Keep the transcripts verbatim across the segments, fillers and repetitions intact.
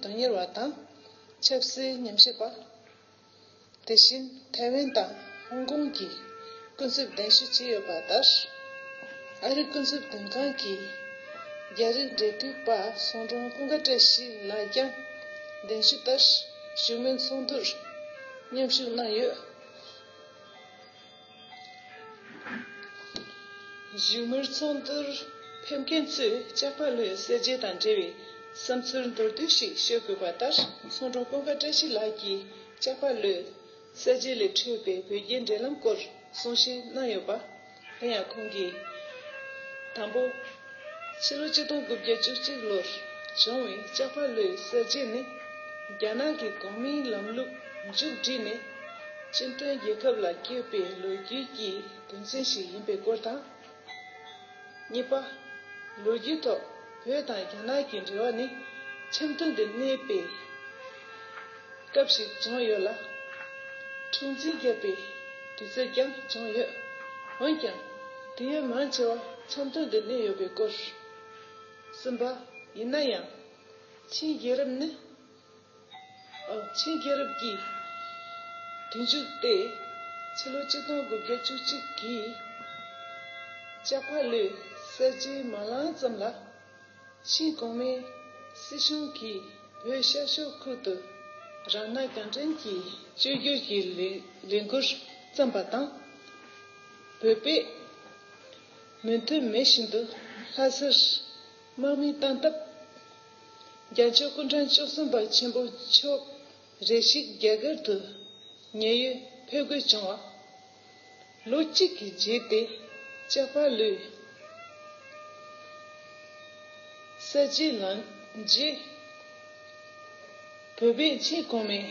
དོན་གཉེར་བ་དང་ཆབ་སྲིད་ཉམས་ཞིབ་པ། དེ་བཞིན་ཐའེ་ཝན་དང་ཧོང་ཀོང་གི་སྐུ་ཚབ་གདན་ཞུ་བྱས་ཡོད་པ་ལྟར། ཨ་རིའི་སྐུ་ཚབ་དོན་ཁང་གི་རྒྱ་རིགས་འབྲེལ་མཐུད་པ་ཚོང་དྲུང་ཀུན་དགའ་བཀྲ་ཤིས་ལགས་ཀྱང་གདན་ཞུ་ལྟར་བཞུགས་མོལ་ཚོགས་འདུར་མཉམ་ཞུགས་གནང་ཡོད། བཞུགས་མོལ་ཚོགས་འདུར་ཕེབས་མཁན་ཚོས་ལྕགས་པ་ལོའི་གསར་བརྗེ་དང་འབྲེལ་བའི་བསམ་ཚུལ་མདོར་བསྡུས་ཤིག་ཤོད་དགོས་པ་ལྟར། ཚོང་དྲུང་ཀུན་དགའ་བཀྲ་ཤིས་ལགས་ཀྱིས་ལྕགས་པ་ལོའི་གསར་བརྗེ་ལས་འཕྲོས་པའི་བོད་རྒྱའི་འབྲེལ་ལམ་སྐོར་གསུང་བཤད་གནང་ཡོད་པ། དེ་ཡང་ཁོང་གིས། དང་པོ། ཕྱི་ལོ་ཆིག་སྟོང་དགུ་བརྒྱ་བཅུ་གཅིག་ལོར་བྱུང་བའི་ལྕགས་པ་ལོའི་གསར་བརྗེ་ནི། རྒྱ་ནག་གི་གོང་མའི་ལམ་ལུགས་མཇུག་བསྒྲིལ་ནས། སྤྱི་མཐུན་རྒྱལ་ཁབ་ལ་བསྐྱོད་པའི་ལོ་རྒྱུས་ཀྱི་དོན་ཚན་ཞིག་ཡིན་པའི་སྐོར་དང་། གཉིས་པ། ལོ་རྒྱུས་ཐོག་བོད་དང་རྒྱ་ནག་གི་འབྲེལ་བ་ནི་འཆམ་མཐུན་དུ་གནས་པའི་སྐབས་ཤིག་བྱུང་ཡོད་ལ། འཁྲུག་འཛིང་བརྒྱབ་པའི་དུས་ཚོད་ཀྱང་བྱུང་ཡོད། འོན་ཀྱང་། དུས་ཡུན་མང་ཆེ་བ་འཆམ་མཐུན་དུ་གནས་ཡོད་པའི་སྐོར། གསུམ་པ། ཡིན་ན་ཡང་། ཆིང་རྒྱལ་རབས་ནི། ཨོ། ཆིང་རྒྱལ་རབས་ཀྱི་དུས་མཇུག་སྟེ། ཕྱི་ལོ་ཆིག་སྟོང་དགུ་བརྒྱ་བཅུ་གཅིག་གི་ལྕགས་པ་ལོའི་གསར་བརྗེའི་མ་ལངས་ཙམ་ལ། ཆིང་གོང་མའི་སྲིད་གཞུང་གིས་བོད་ཤར་ཕྱོགས་ཁུལ་དུ་རང་སྣང་གང་དྲན་གྱིས་བཅོས་བསྒྱུར་གྱི་ལས་ལས་འགུལ་བརྩམས་པ་དང་། བོད་པས་མོས་མཐུན་མེད་བཞིན་དུ་ལྷ་སར་དམག་མི་བཏང་སྟབས། རྒྱལ་མཆོག་སྐུ་ཕྲེང་བཅུ་གསུམ་པ་ཆེན་པོ་མཆོག་རེ་ཞིག་རྒྱ་གར་དུ་ཉེན་གཡོལ་ཕེབས་དགོས་བྱུང་བ། ལོ་གཅིག་གི་རྗེས་ཏེ་ལྕགས་པ་ལོའི་གསར་བརྗེ་ལངས་རྗེས། བོད་པས་ཆིང་གོང་མའི་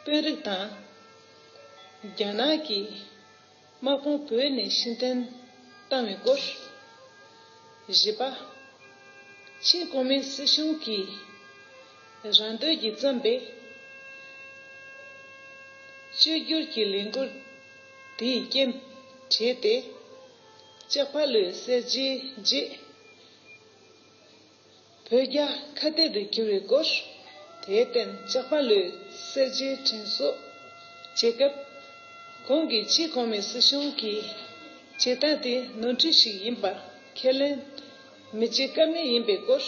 དཔོན་རིགས་དང་རྒྱ་ནག་གི་དམག་དཔུང་བོད་ནས་ཕྱིར་འཐེན་བཏང་བའི་སྐོར། བཞི་པ། ཆིང་གོང་མའི་སྲིད་གཞུང་གིས་རང་འདོད་ཀྱིས་བརྩམས་པའི་བཅོས་བསྒྱུར་གྱི་ལས་འགུལ་དེའི་རྐྱེན་བྱས་ཏེ། ལྕགས་པ་ལོའི་གསར་བརྗེའི་རྗེས། བོད་རྒྱ་ཁ་གཏད་དུ་གྱུར་བའི་སྐོར། དེར་བརྟེན་ལྕགས་པ་ལོའི་གསར་བརྗེའི་དྲན་གསོ་བྱེད་སྐབས། གོང་གི་ཆིང་གོང་མའི་སྲིད་གཞུང་གི་བྱེད་སྟངས་དེ་ནོར་འཁྲུལ་ཞིག་ཡིན་པ་ཁས་ལེན་མི་བྱེད་ཀ་མེད་ཡིན་པའི་སྐོར།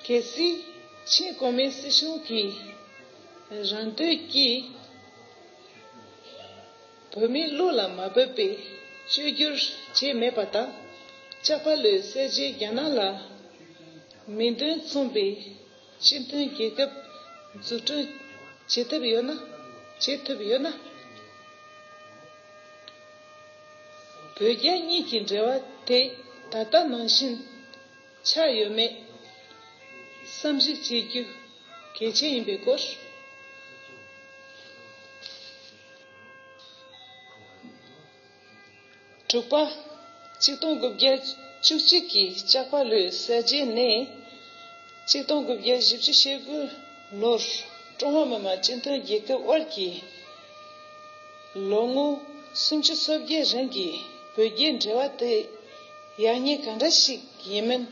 གལ་སྲིད་ཆིང་གོང་མའི་སྲིད་གཞུང་གིས་རང་འདོད་ཀྱིས། བོད་མིའི་བློ་ལ་མ་བབས་པའི་བཅོས་བསྒྱུར་བྱས་མེད་པ་དང་། ལྕགས་པ་ལོའི་གསར་བརྗེས་རྒྱ་ནག་ལ་མིང་དོན་མཚུངས་པའི་སྤྱི་མཐུན་རྒྱལ་ཁབ་འཛུགས་སྐྲུན་བྱེད་ཐུབ་ཡོད་ན། བྱེད་ཐུབ་ཡོད་ན། བོད་རྒྱ་གཉིས་ཀྱི་འབྲེལ་བ་དེ་ད་ལྟ་ནང་བཞིན་ཆགས་ཡོད་མེད་བསམ་གཞིག་བྱེད་རྒྱུ་གལ་ཆེ་ཡིན་པའི་སྐོར། དྲུག་པ། ཆིག་སྟོང་དགུ་བརྒྱ་བཅུ་གཅིག་གི་ལྕགས་པ་ལོའི་གསར་བརྗེ་ནས། ཆིག་སྟོང་དགུ་བརྒྱ་བཞི་བཅུ་ཞེ་དགུ་ལོར་ཀྲུང་ཧྭ་མི་དམངས་སྤྱི་མཐུན་རྒྱལ་ཁབ་དབར་གྱི་ལོ་ངོ་སུམ་ཅུ་སོ་བརྒྱད་རིང་གི་བོད་རྒྱའི་འབྲེལ་བ་དེ་ཡག་ཉེས་གང་འདྲ་ཞིག་ཡིན་མིན།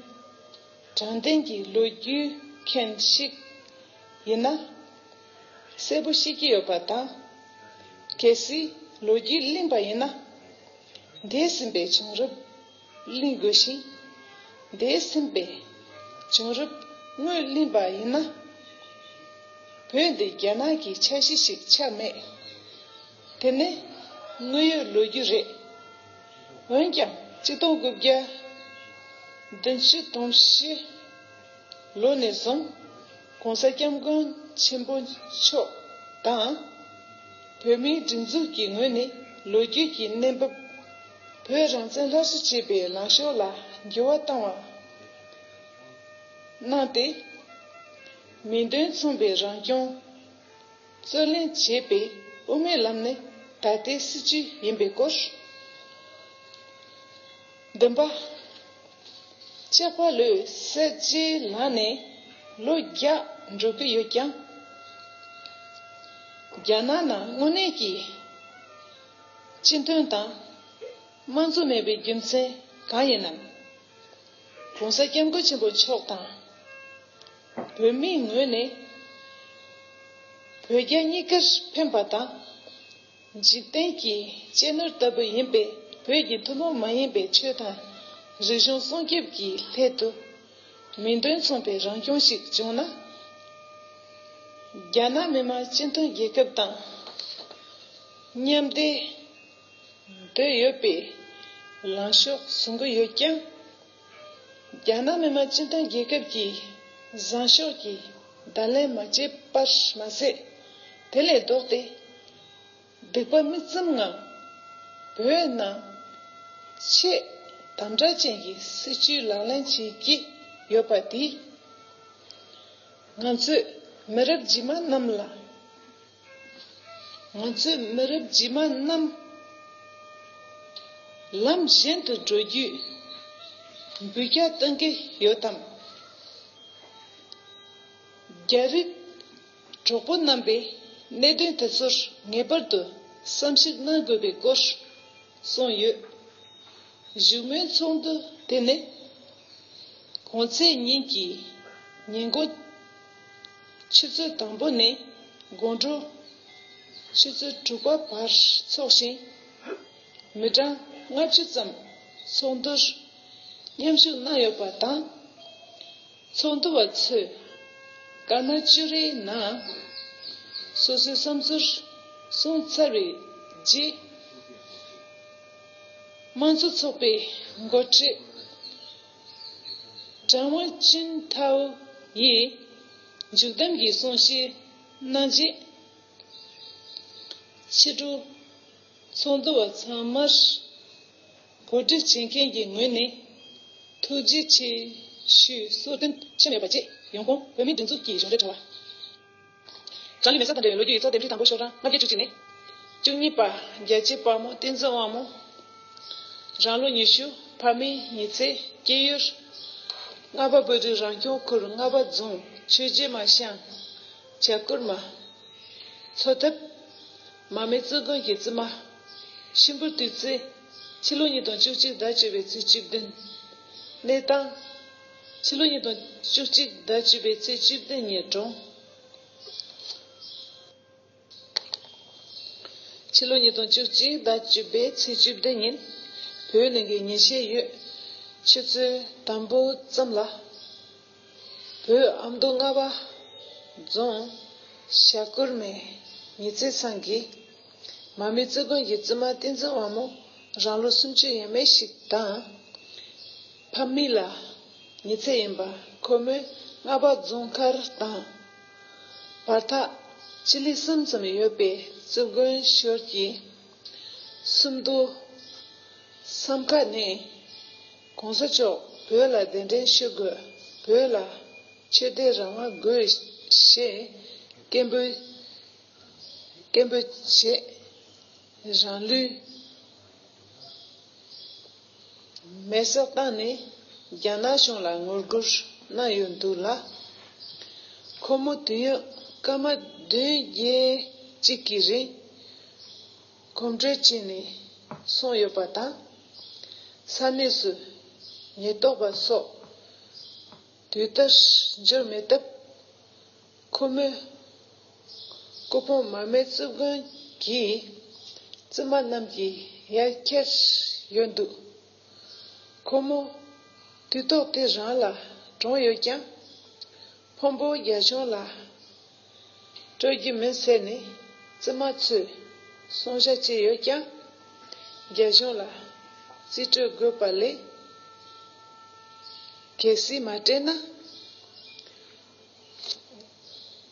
དྲང་བདེན་གྱི་ལོ་རྒྱུས་མཁན་ཞིག་ཡིན་ན་གསལ་པོ་ཤེས་ཀྱི་ཡོད་པ་དང་། གལ་སྲིད་ལོ་རྒྱུས་གླེང་པ་ཡིན་ན། འདས་ཟིན་པའི་བྱུང་རབས་གླེང་དགོས་ཤིང་། འདས་ཟིན་པའི་བྱུང་རབས་དངོས་གླེང་པ་ཡིན་ན། བོད་འདི་རྒྱ་ནག་གི་ཆ་ཤས་ཤིག་ཆགས་མེད། དེ་ནི་དངོས་ཡོད་ལོ་རྒྱུས་རེད། འོན་ཀྱང་ཆིག་སྟོང་དགུ་བརྒྱ་བདུན་ཅུ་དོན་བཞི་ལོ་ནས་བཟུང་གོང་ས་སྐྱབས་མགོན་ཆེན་པོ་མཆོག་དང་། བོད་མིའི་སྒྲིག་འཛུགས་ཀྱི་ངོས་ནས་ལོ་རྒྱུས་ཀྱི་གནས་བབ། བོད་རང་བཙན་སླར་གསོ་བྱེད་པའི་ལངས་ཕྱོགས་ལ་འགྱུར་བ་བཏང་བ་གནང་སྟེ། མིང་དོན་མཚུངས་པའི་རང་སྐྱོང་། རྩོད་ལེན་བྱེད་པའི་དབུ་མའི་ལམ་ནི་ད་ལྟའི་སྲིད་བྱུས་ཡིན་པའི་སྐོར། བདུན་པ། ལྕགས་པ་ལོའི་གསར་བརྗེ་ལངས་ནས་ལོ་བརྒྱ་འགྲོ་གི་ཡོད་ཀྱང་། རྒྱ་ནག་ནང་དངོས་གནས་ཀྱི་སྤྱི་མཐུན་དང་དམངས་གཙོ་མེད་པའི་རྒྱུ་མཚན་གང་ཡིན་ནམ། གོང་ས་སྐྱབས་མགོན་ཆེན་པོ་མཆོག་དང་ བོད་མིའི་ངོས་ནས་བོད་རྒྱ་གཉིས་ཀར་ཕན་པ་དང་། འཇིག་རྟེན་གྱི་གཅེས་ནོར་ལྟ་བུ་ཡིན་པས། བོད་ཀྱི་ཐུན་མོང་མ་ཡིན་པའི་ཆོས་དང་རིག་གཞུང་སྲུང་སྐྱོབ་ཀྱི་སླད་དུ་མིང་དོན་མཚུངས་པའི་རང་སྐྱོང་ཞིག་བྱུང་ན། རྒྱ་ནག་མི་དམངས་སྤྱི་མཐུན་རྒྱལ་ཁབ་དང་མཉམ་སྡེབ་སྡོད་ཡོད་པའི་ལངས་ཕྱོགས་བཟུང་གི་ཡོད་ཀྱང་། རྒྱ་ནག་མི་དམངས་སྤྱི་མཐུན་རྒྱལ་ཁབ་ཀྱི་བཟང་ཕྱོགས་ཀྱི་བརྡ་ལན་མ་བྱས་པར་མ་ཟད། དེ་ལས་ལྡོག་སྟེ། སྡིག་པ་མིག་ཙམ་ངང་བོད་ནང་ཆེས་དམ་དྲག་ཅན་གྱི་སྲིད་བྱུས་ལག་ལེན་བྱེད་ཀྱི་ཡོད་པ་དེས། ང་ཚོས་མི་རབས་རྗེས་མ་རྣམས་ལ། ང་ཚོའི་མི་རབས་རྗེས་མ་རྣམས་ལམ་གཞན་དུ་འགྲོ་རྒྱུའི་འབུད་རྒྱག་གཏོང་གི་ཡོད་དམ། རྒྱ་རིགས་གྲོགས་པོ་རྣམ་པས་གནད་དོན་དེ་ཚོར་ངེས་པར་དུ་བསམ་གཞིག་གནང་དགོས་པའི་སྐོར་གསུངས་ཡོད། བཞུགས་མོལ་ཚོགས་འདུ་དེ་ནི། གོང་ཚེས་ཉིན་གྱི་ཉིན་གུང་ཆུ་ཚོད་དང་པོ་ནས་དགོང་དྲོ་ཆུ་ཚོད་དྲུག་པ་བར་འཚོགས་ཤིང་། མི་གྲངས་ལྔ་བཅུ་ཙམ་ཚོགས་འདུར་མཉམ་ཞུགས་གནང་ཡོད་པ་དང་། ཚོགས་འདུ་བ་ཚོས་སྐར་མ་བཅུ་རེའི་ནང་སོ་སོའི་བསམ་ཚུལ་གསུངས་ཚར་བའི་རྗེས། དམངས་གཙོ་ཚོགས་པའི་འགོ་ཁྲིད་ཀྲང་ཝང་ཅིན་ཐའོ་ཡིས་མཇུག་བསྡོམས་ཀྱི་གསུང་བཤད་གནང་རྗེས། ཕྱི་དྲོ་ཚོགས་འདུ་བ་ཚང་མར་གོ་སྒྲིག་བྱེད་མཁན་གྱི་ངོས་ནས་ཐུགས་རྗེ་ཆེ་ཞུའི་གསོལ་སྟོན་ཕྱིན་ཡོད་པ་བཅས། ཡོང་ཁུངས། བོད་མིའི་སྒྲིག་འཛུགས་ཀྱི་གཞུང་འབྲེལ་དྲ་བ། དྲང་ལུགས་མེ་སོགས་དང་འབྲེལ་བའི་ལོ་རྒྱུས་ཡིག་ཚོགས་དེབ་འབྲི་དང་པོ་ཤོག་གྲངས་ལྔ་བརྒྱ་བཅུ་གཅིག་ནས། བཅུ་གཉིས་པ་རྒྱལ་གཅེས་དཔའ་མོ་བསྟན་འཛིན་དབང་མོ། རང་ལོ་ཉི་ཤུ། ཕ་མེས་ཉི་ཚེ། སྐྱེས་ཡུལ། རྔ་པ་བོད་རིགས་རང་སྐྱོང་ཁུལ་རྔ་པ་རྫོང་ཆོས་རྗེ་མ་ཤང་། བྱ་རྐུར་མ། འཚོ་ཐབས། མ་མའི་བཙུན་དགོན་གྱི་བཙུན་མ། ཤིང་ཕུར་བདུད་རྩི། ཕྱི་ལོ་ཉིས་སྟོང་བཅུ་གཅིག་ཟླ་བཅུ་པའི་ཚེས་བཅུ་བདུན། གནས་སྟངས། ཕྱི་ལོ་ཉིས་སྟོང་བཅུ་གཅིག་ཟླ་བཅུ་པའི་ཚེས་བཅུ་བདུན་ཉིན་གྲོངས། ཕྱི་ལོ་ཉིས་སྟོང་བཅུ་གཅིག་ཟླ་བཅུ་པའི་ཚེས་བཅུ་བདུན་ཉིན་བོད་ནང་གི་ཉིན་ཤས་ཡོད་ཆུ་ཚོད་དང་པོ་ཙམ་ལ། བོད་ཨ་མདོ་རྔ་པ་རྫོང་བྱ་རྐུར་མའི་ཉི་ཚེ་ཚང་གིས། མ་མའི་བཙུན་དགོན་གྱི་བཙུན་མ་བསྟན་འཛིན་དབང་མོ་རང་ལོ་སུམ་ཅུ་ཡས་མས་ཤིག་དང་། ཕ་མེས་ལ་ཉི་ཚེ་ཡིན་པ། ཁོ་མོས་རྔ་པ་རྫོང་མཁར་དང་། བར་ཐག་སྤྱི་ལེ་གསུམ་ཙམ་ཡོད་པའི་བཙུན་དགོན་ཞོལ་གྱི་སུམ་མདོ་སམ་ཁ་ནས། གོང་ས་མཆོག་བོད་ལ་གདན་འདྲེན་ཞུ་དགོས། བོད་ལ་ཆོས་དད་རང་དབང་དགོས་ཞེས་སྐད་འབོད། སྐད་འབོད་བྱས། རང་ལུས་མེ་སྲེག་བཏང་ནས་རྒྱ་ནག་གཞུང་ལ་ངོ་རྒོལ་གནང་ཡོད་འདུག་ལ། ཁོ་མོ་དུས་ཡུན་སྐར་མ་བདུན་བརྒྱད་ཅིག་གི་རིང་གོམ་བགྲོད་བྱས་ནས་སོང་ཡོད་པ་དང་། ས་གནས་སུ་ཉེན་རྟོག་པ་སོགས་དུས་ལྟར་འབྱོར་མེད་སྟབས། ཁོ་མོའི་སྐུ་ཕུང་མར་མེ་བཙུན་དགོན་གྱི་བཙུན་མ་རྣམས་ཀྱིས་ཡར་འཁྱེར་ཡོད་འདུག་ཁོ་མོ་དུས་ཐོག་དེ་རང་ལ་གྲོངས་ཡོད་ཀྱང་། ཕུང་པོ་རྒྱ་གཞུང་ལ་སྤྲོད་རྒྱུ་མིན་ཟེར་ནས་བཙུན་མ་ཚོས་གསུང་བཤད་བྱས་ཡོད་ཀྱང་། རྒྱ་གཞུང་ལ་རྩིས་སྤྲོད་དགོས་པ་ལས་གལ་སྲིད་མ་སྤྲད་ན།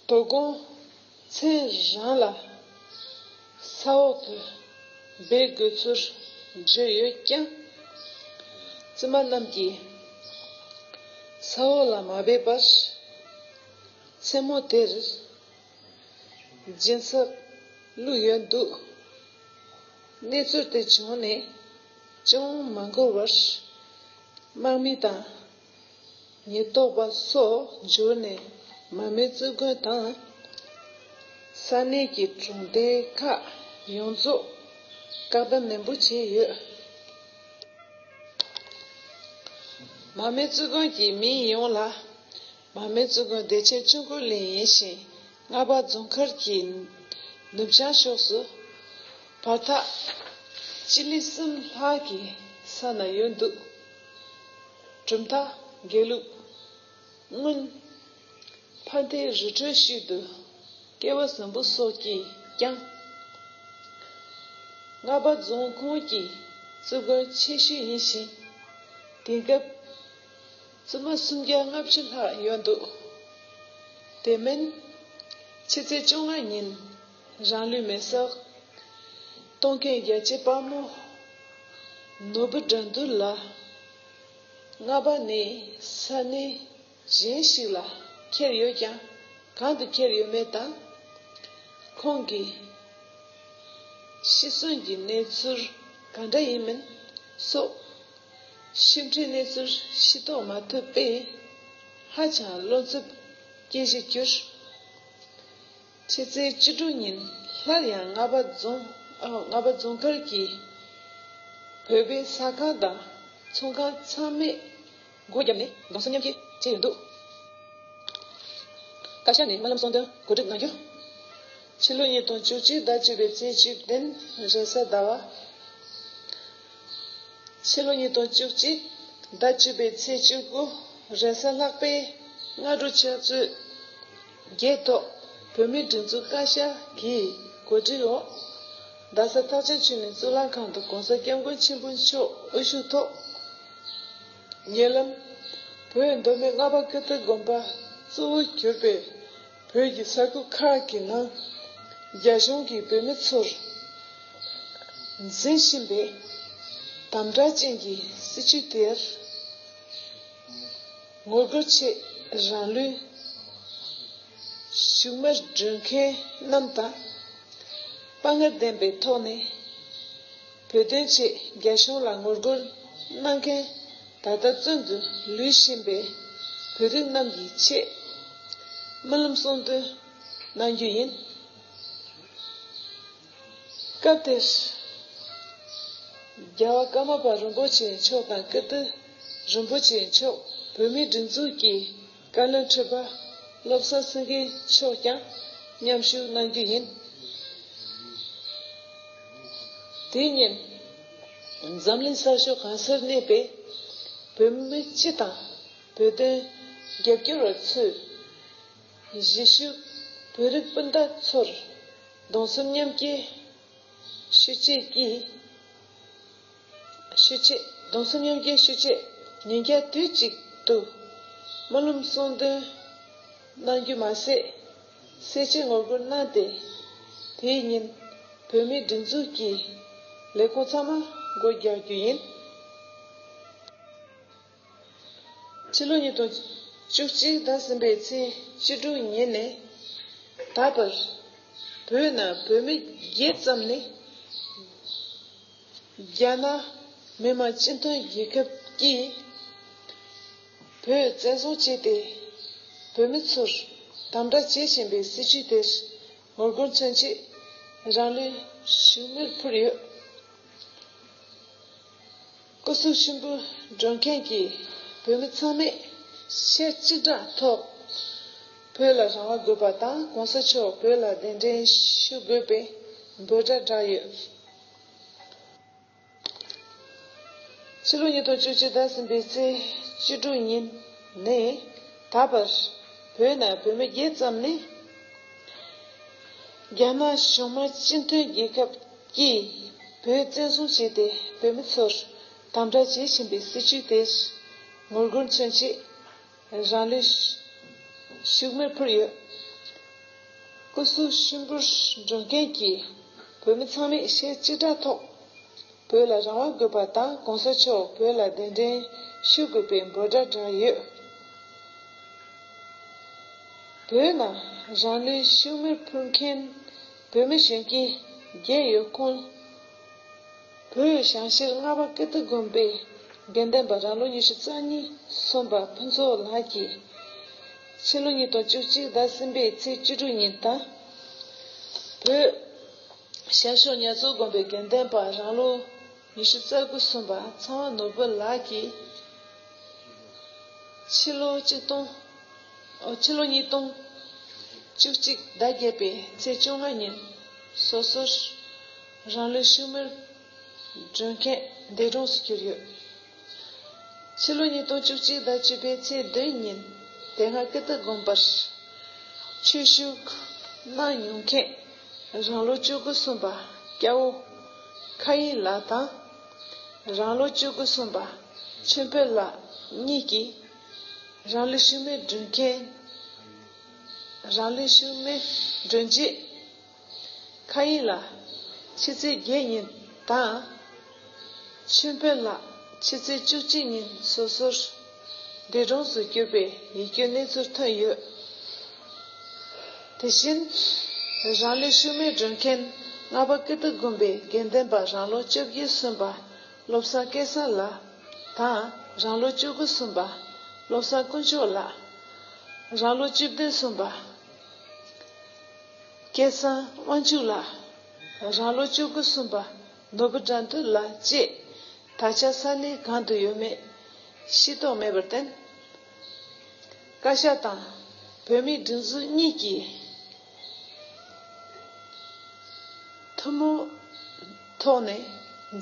དོ་དགོང་མཚན་རང་ལ་ས་འོག་ཏུ་སྦས་དགོས་ཚུལ་བརྗོད་ཡོད་ཀྱང་། བཙུན་མ་རྣམས་ཀྱིས་ས་འོག་ལ་མ་སྦས་པར་མཚན་མོ་དེར་སྦྱིན་སྲེག་བླུགས་ཡོད་འདུག་གནས་ཚུལ་དེ་བྱུང་ནས་ཅུང་མ་འགོར་བར། དམག་མི་དང་ཉེན་རྟོག་པ་སོགས་འབྱོར་ནས་མར་མེ་བཙུན་དགོན་དང་ས་གནས་ཀྱི་གྲོང་སྡེ་ཁག་ཡོངས་རྫོགས་བཀག་སྡོམ་ནན་པོ་བྱས་ཡོད། མར་མེ་བཙུན་དགོན་གྱི་མི་ཡོངས་ལ་ མར་མེ་གཙུག་དགོན་བདེ་ཆེན་ཆོས་འཁོར་གླིང་ཡིན་ཞིང་། རྔ་པ་རྫོང་མཁར་གྱི་ནུབ་བྱང་ཕྱོགས་སུ་བར་ཐག་སྤྱི་ལེ་གསུམ་ལྷག་གི་ས་ན་ཡོད་འདུག་གྲུབ་མཐའ་དགེ་ལུགས། སྔོན་ཕ་མཐའི་རི་ཁྲོད་ཤུལ་དུ་སྐལ་བ་བཟང་པོ་སོགས་ཀྱིས་ཀྱང་། རྔ་པ་རྫོང་ཁོངས་ཀྱི་གཙུག་དགོན་ཆེ་ཤོས་ཡིན་ཞིང་། དེང་སྐབས་བཙུན་མ་སུམ་བརྒྱ་ལྔ་བཅུ་ལྷག་ཡོད་འདུག་དེ་མིན། ཕྱི་ཚེས་བཅོ་ལྔ་ཉིན་རང་ལུས་མེ་སྲེག་གཏོང་མཁན་རྒྱལ་གཅེས་དཔའ་མོ་ནོར་བུ་དགྲ་འདུལ་ལགས། རྔ་པ་ནས་ས་གནས་གཞན་ཞིག་ལ་ཁྱེར་ཡོད་ཀྱང་། གང་དུ་ཁྱེར་ཡོད་མེད་དང་། ཁོང་གི་ཤི་གསོན་གྱི་གནས་ཚུལ་ག་འདྲ་ཡིན་མིན་སོགས་ཤིང་འབྲས་གནས་ཚུལ་ཤེས་རྟོགས་མ་ཐུབ་པས། ཧ་ཅང་བློ་འཚབ་སྐྱེ་གཞི་གྱུར། ཕྱི་ཚེས་བཅུ་དྲུག་ཉིན་སླར་ཡང་རྔ་པ་རྫོང་ཨ་རྔ་པ་རྫོང་མཁར་གྱི་བོད་པའི་ཟ་ཁང་དང་ཚོང་ཁང་ཚང་མས་སྒོ་བརྒྱབ་ནས་གདུང་སེམས་མཉམ་སྐྱེད་བྱས་ཡོད་འདུག་བཀའ་ཤག་ནས་སྨོན་ལམ་གསུང་འདོན་གོ་སྒྲིག་གནང་རྒྱུ། ཕྱི་ལོ་ཉིས་སྟོང་བཅུ་གཅིག་ཟླ་བཅུ་པའི་ཚེས་བཅུ་བདུན་རེས་གཟའ་ཟླ་བ། ཕྱི་ལོ་ཉིས་སྟོང་བཅུ་གཅིག་ཟླ་བཅུ་པའི་ཚེས་བཅུ་དགུ་རེས་གཟའ་ལྷག་པའི་སྔ་དྲོ་ཕྱག་ཚོད་བརྒྱད་ཐོག་བོད་མིའི་སྒྲིག་འཛུགས་བཀའ་ཤག་གིས་གོ་སྒྲིག་འོག་རྡ་ས་ཐག་ཆོད་ཆུས་ནས་གཙུག་ལག་ཁང་དུ་༸གོང་ས་༸སྐྱབས་མགོན་ཆེན་པོ་མཆོག་དབུ་བཞུགས་ཐོག་ཉེ་ལམ་བོད་མདོ་སྨད་རྔ་པ་ཀིརྟི་དགོན་པ་གཙོ་བོར་གྱུར་པའི་བོད་ཀྱི་ས་ཁུལ་ཁག་གི་ནང་རྒྱ་གཞུང་གིས་བོད་མི་ཚོར་འཛིན་བཞིན་པའི་དམ་དྲག་ཅན་གྱི་སྲིད་བྱུས་དེར་ངོ་རྒོལ་ཆེད་རང་ལུས་ཤུལ་མར་སྦྱོང་མཁན་རྣམས་དང་། དཔའ་ངར་ལྡན་པའི་ཐོག་ནས་བོད་དོན་ཆེད་རྒྱ་གཞུང་ལ་ངོ་རྒོལ་གནང་མཁན། ད་ལྟ་བཙོན་དུ་ལུས་བཞིན་པའི་བོད་རིགས་རྣམས་ཀྱི་ཆེད་སྨོན་ལམ་གསུང་འདོན་གནང་རྒྱུ་ཡིན། སྐབས་དེར་རྒྱལ་བ་ཀརྨ་པ་རིན་པོ་ཆེ་མཆོག་དང་ཀིརྟི་རིན་པོ་ཆེ་མཆོག་བོད་མིའི་སྒྲིག་འཛུགས་ཀྱི་བཀའ་བློན་ཁྲི་པ་བློ་བཟང་སེང་གེ་མཆོག་ཀྱང་མཉམ་ཞུགས་གནང་རྒྱུ་ཡིན། དེ་ཉིན་འཛམ་གླིང་ས་ཕྱོགས་གང་སར་གནས་པའི་བོད་མི་སྤྱི་དང་བོད་དོན་རྒྱབ་སྐྱོར་བ་ཚོས་གཞིས་བཞུགས་བོད་རིགས་སྤུན་ཟླ་ཚོར་གདུང་སེམས་མཉམ་སྐྱེད་ཞུ་ཆེད་ཀྱིས། ཞུ་ཆེད། གདུང་སེམས་མཉམ་སྐྱེད་ཞུ་ཆེད་ཉིན་རྒྱབ་དུས་གཅིག་ཏུ་སྨོན་ལམ་གསུང་འདོན་གནང་རྒྱུ་མ་ཟད། གསལ་ཆེད་ངོ་རྒོལ་གནང་སྟེ། དེའི་ཉིན་བོད་མིའི་སྒྲིག་འཛུགས་ཀྱི་ལས་ཁུངས་ཚང་མ་སྒོ་རྒྱག་རྒྱུ་ཡིན། ཕྱི་ལོ་ཉིས་སྟོང་བཅུ་གཅིག་ཟླ་གསུམ་པའི་ཚེས་བཅུ་དྲུག་ཉིན་ནས་ད་བར་བོད་ནང་བོད་མི་བརྒྱད་ཙམ་ནས་རྒྱ་ནག་མི་དམངས་སྤྱི་མཐུན་རྒྱལ་ཁབ་ཀྱིས་བོད་བཙན་བཟུང་བྱས་ཏེ་བོད་མི་ཚོར་དམ་དྲག་བྱེད་བཞིན་པའི་སྲིད་བྱུས་དེར་ངོ་རྒོལ་མཚོན་ཆེད་རང་ལུས་ཤུལ་མར་ཕུལ་ཡོད། སྐུ་གཟུགས་ཤུགས་འཕུར་སྒྲོན་མཁན་གྱི་བོད་མི་ཚང་མས་ཞལ་གཅིག་གྲགས་ཐོག་བོད་ལ་རང་དབང་དགོས་པ་དང་གོང་ས་མཆོག་བོད་ལ་གདན་འདྲེན་ཞུ་དགོས་པའི་འབོད་སྒྲ་བསྒྲགས་ཡོད། ཕྱི་ལོ་ཉིས་སྟོང་བཅུ་གཅིག་ཟླ་གསུམ་པའི་ཚེས་བཅུ་དྲུག་ཉིན་ནས་ད་བར་བོད་ནང་བོད་མི་བརྒྱད་ཙམ་ནས་རྒྱ་ནག་གཞུང་མང་སྤྱི་མཐུན་རྒྱལ་ཁབ་ཀྱིས་བོད་བཙན་བཟུང་བྱས་ཏེ་བོད་མི་ཚོར་དམ་དྲག་བྱེད་བཞིན་པའི་སྲིད་བྱུས་དེར་ངོ་རྒོལ་མཚོན་ཆེད་རང་ལུས་ཤུལ་མར་ཕུལ་ཡོད། སྐུ་གཟུགས་ཤུགས་འཕུར་སྒྲོན་མཁན་གྱི་བོད་མི་ཚང་མས་ཞལ་གཅིག་གྲགས་ཐོག་བོད་ལ་རང་དབང་དགོས་པ་དང་གོང་ས་མཆོག་བོད་ལ་གདན་འདྲེན་ཞུ་དགོས་པའི་འབོད་སྒྲ་བསྒྲགས་ཡོད། བོད་ནང་རང་ལུས་ཤུལ་མར་ཕུལ་མཁན་བོད་མི་གཞོན་སྐྱེས་བརྒྱད་ཡོད་ཁུངས། བོད་བྱང་ཤར་རྔ་པ་ཀིརྟི་དགོན་པའི་དགེ་འདུན་པ་རང་ལོ་ཉི་ཤུ་རྩ་གཉིས་སོན་པ་ཕུན་ཚོགས་ལགས་ཀྱིས་ཕྱི་ལོ་ཉིས་སྟོང་བཅུ་གཅིག་ཟླ་གསུམ་པའི་ཚེས་བཅུ་དྲུག་ཉིན་དང་། བོད་ཤར་ཕྱོགས་ཉ་ཚོ་དགོན་པའི་དགེ་འདུན་པ་རང་ལོ་ཉི་ཤུ་རྩ་དགུ་སོན་པ་ཚངས་པ་ནོར་བུ་ལགས་ཀྱིས་ཕྱི་ལོ་ཆིག་སྟོང་ ཕྱི་ལོ་ཉིས་སྟོང་བཅུ་གཅིག་ཟླ་བརྒྱད་པའི་ཚེས་བཅོ་ལྔ་ཉིན་སོ་སོར་རང་ལུས་ཤུལ་མེར་སྒྲོན་མཁན་འདས་གྲོངས་སུ་གྱུར་ཡོད། ཕྱི་ལོ་ཉིས་སྟོང་བཅུ་གཅིག་ཟླ་བཅུ་པའི་ཚེས་བདུན་ཉིན་དེ་སྔ་ཀིརྟི་དགོན་པར་ཆོས་ཞུགས་གནང་མྱོང་མཁན་རང་ལོ་བཅུ་དགུ་སོན་པ་སྐྱ་བོ་མཁའ་དབྱིངས་ལགས་དང་། རང་ལོ་བཅུ་དགུ་སོན་པ་ཆོས་འཕེལ་ལགས་གཉིས་ཀྱིས་རང་ལུས་ཤུལ་མེར་སྒྲོན་མཁན། རང་ལུས་ཤུལ་མེར་སྒྲོན་རྗེས། མཁའ་དབྱིངས་ལགས་ཕྱི་ཚེས་བརྒྱད་ཉིན་དང་། ཆོས་འཕེལ་ལགས་ཕྱི་ཚེས་བཅུ་གཅིག་ཉིན་སོ་སོར་འདས་གྲོངས་སུ་གྱུར་པའི་ཡིད་སྐྱོའི་གནས་ཚུལ་ཐོན་ཡོད། དེ་བཞིན་རང་ལུས་ཤུལ་མེར་སྒྲོན་མཁན་རྔ་པ་ཀིརྟི་དགོན་པའི་དགེ་འདུན་པ་རང་ལོ་བཅོ་བརྒྱད་སོན་པ་བློ་བཟང་སྐལ་བཟང་ལགས་དང་རང་ལོ་བཅུ་དགུ་སོན་པ་བློ་བཟང་དཀོན་མཆོག་ལགས། རང་ལོ་བཅུ་བདུན་སོན་པ་སྐལ་བཟང་དབང་ཕྱུག་ལགས། རང་ལོ་བཅུ་དགུ་སོན་པ་ནོར་བུ་དགྲ་འདུལ་ལགས་བཅས་ད་ཆ་ས་གནས་གང་དུ་ཡོད་མེད་ཤེས་རྟོགས་མེད་པར་བརྟེན། བཀའ་ཤག་དང་བོད་མིའི་སྒྲིག་འཛུགས་གཉིས་ཀྱིས་ཐུན་མོང་ཐོག་ནས་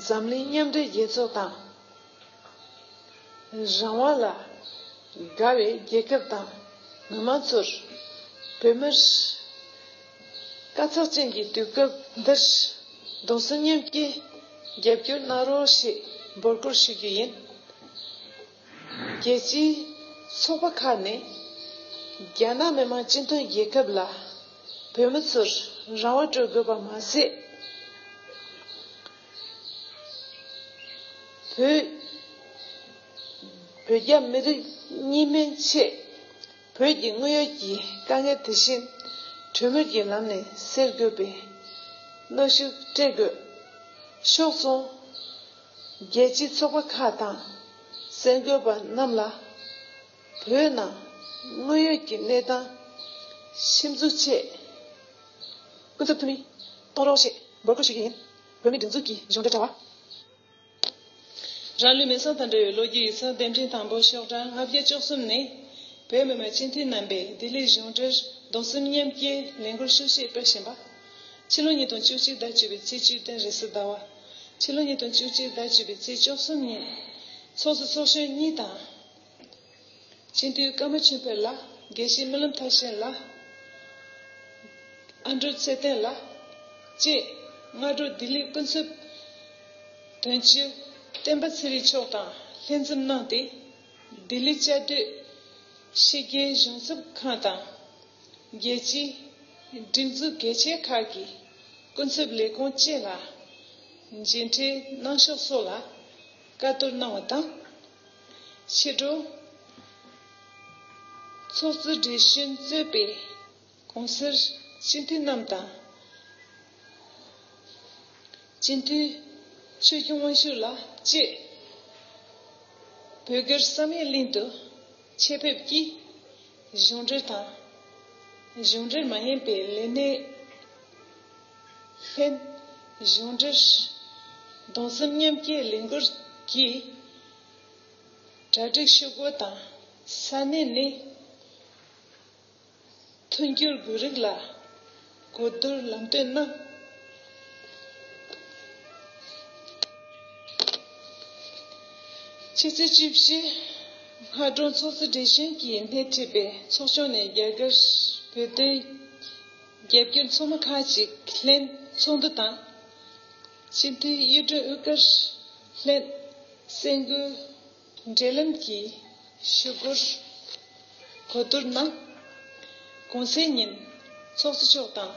འཛམ་གླིང་མཉམ་འབྲེལ་རྒྱལ་ཚོགས་དང་། རང་དབང་ལ་དགའ་བའི་རྒྱལ་ཁབ་དང་མི་མང་ཚོར་བོད་མིར་དཀའ་ཚེགས་ཅན་གྱི་དུས་སྐབས་འདིར་གདུང་སེམས་མཉམ་སྐྱེད་རྒྱབ་སྐྱོར་གནང་རོགས་ཞེས་འབོད་སྐུལ་ཞུ་རྒྱུ་ཡིན། རྒྱལ་སྤྱིའི་ཚོགས་པ་ཁག་ནས་རྒྱ་ནག་མི་དམངས་སྤྱི་མཐུན་རྒྱལ་ཁབ་ལ་བོད་མི་ཚོར་རང་དབང་སྤྲོད་དགོས་པ་མ་ཟད། བོད། བོད་རྒྱ་མི་རིགས་གཉིས་སྨན་ཆེད་བོད་ཀྱི་དངོས་ཡོད་ཀྱི་དཀའ་ངལ་དེ་བཞིན་གྲོས་མོལ་གྱི་ལམ་ནས་སེལ་དགོས་པའི་གནོན་ཤུགས་སྤྲད་དགོས། ཕྱོགས་མཚུངས། རྒྱལ་སྤྱིའི་ཚོགས་པ་ཁག་དང་གསར་འགོད་པ་རྣམས་ལ་བོད་ནང་དངོས་ཡོད་ཀྱི་གནས་སྟངས་ཆེད་འཛུགས་ཆེད་སྐུ་ཚབ་འཐུས་མི་གཏོང་རོགས་ཞེས་འབོད་སྐུལ་ཞུ་རྒྱུ་ཡིན། བོད་མིའི་སྒྲིག་འཛུགས་ཀྱི་གཞུང་འབྲེལ་དྲ་བ། རང་ལུས་མེ་སྲེག་དང་འབྲེལ་བའི་ལོ་རྒྱུས་ཡིག་ཚགས་དེབ་ཕྲེང་དང་པོ་ཤོག་གྲངས་ལྔ་བརྒྱ་བཅུ་གསུམ་ནས་བོད་མི་མང་སྤྱི་འཐུས་རྣམ་པས་ལྡི་ལི་གཞུང་འབྲེལ་གདུང་སེམས་མཉམ་སྐྱེད་ལས་འགུལ་ཤུགས་ཆེ་སྤེལ་བཞིན་པ། ཕྱི་ལོ་ཉིས་སྟོང་བཅུ་གཅིག་ཟླ་བཅུ་པའི་ཚེས་བཅུ་བདུན་རེས་གཟའ་ཟླ་བ། ཕྱི་ལོ་ཉིས་སྟོང་བཅུ་གཅིག་ཟླ་བཅུ་པའི་ཚེས་བཅུ་གསུམ་ཉིན་ཚོགས་གཙོ་ཚོགས་གཞོན་གཉིས་དང་། སྤྱི་འཐུས་ཀརྨ་ཆོས་འཕེལ་ལགས། དགེ་བཤེས་རྨི་ལམ་མཐར་ཕྱིན་ལགས། ཨ་འབྲུག་ཚེ་བརྟན་ལགས་བཅས་སྔ་དྲོ་ལྡི་ལི་ཀུན་གསོལ་དོན་གཅོད་བསྟན་པ་ཚེ་རིང་མཆོག་དང་ལྷན་འཛོམས་གནང་སྟེ། ལྡི་ལི་བཅའ་སྡོད་ཕྱི་རྒྱལ་གཞུང་ཚབ་ཁང་དང་། རྒྱལ་སྤྱིའི་སྒྲིག་འཛུགས་གལ་ཆེ་ཁག་གི་སྐུ་ཚབ་ལས་ཁུངས་བཅས་ལ་མཇལ་འཕྲད་གནང་ཕྱོགས་སོགས་ལ་བཀའ་བསྡུར་གནང་བ་དང་། ཕྱི་དྲོ་ཚོགས་གཙོ་བགྲེས་གཞོན་གཙོས་པའི་གོང་སར་སྤྱི་འཐུས་རྣམས་དང་། སྤྱི་འཐུས་ཆོས་སྐྱོང་དབང་ཕྱུག་ལགས་བཅས་བོད་སྒེར་བསམ་ཡས་གླིང་དུ་ཆེད་ཕེབས་ཀྱིས་གཞུང་འབྲེལ་དང་། གཞུང་འབྲེལ་མ་ཡིན་པའི་ལས་སྣེ་ལྷན་གཞུང་འབྲེལ་གདུང་སེམས་མཉམ་སྐྱེད་ལས་འགུལ་གྱི་གྲ་སྒྲིག་ཞུ་སྒོ་དང་ས་གནས་ནས། མཐུན་འགྱུར་དགོས་རིགས་ལ་གོ་བསྡུར་ལམ་སྟོན་གནང་། ཕྱི་ཚེས་བཅུ་བཞི་སྔ་དྲོ་ཚོགས་གཙོ་བགྲེས་གཞོན་གྱིས་སྣེ་ཁྲིད་པའི་ཚོགས་ཆུང་ནས་རྒྱ་གར་བོད་དོན་རྒྱབ་སྐྱོར་ཚོགས་མི་ཁག་ཅིག་ལྷན་ཚོགས་འདུ་དང་། སྤྱི་འཐུས་གཡུ་སྒྲོན་དབུ་དཀར་ལྷན་གསར་འགོད་འབྲེལ་ལམ་གྱི་ཞུ་སྒོར་གོ་བསྡུར་གནང་། གུང་སེང་ཉིན་ཚོགས་གཙོ་མཆོག་དང་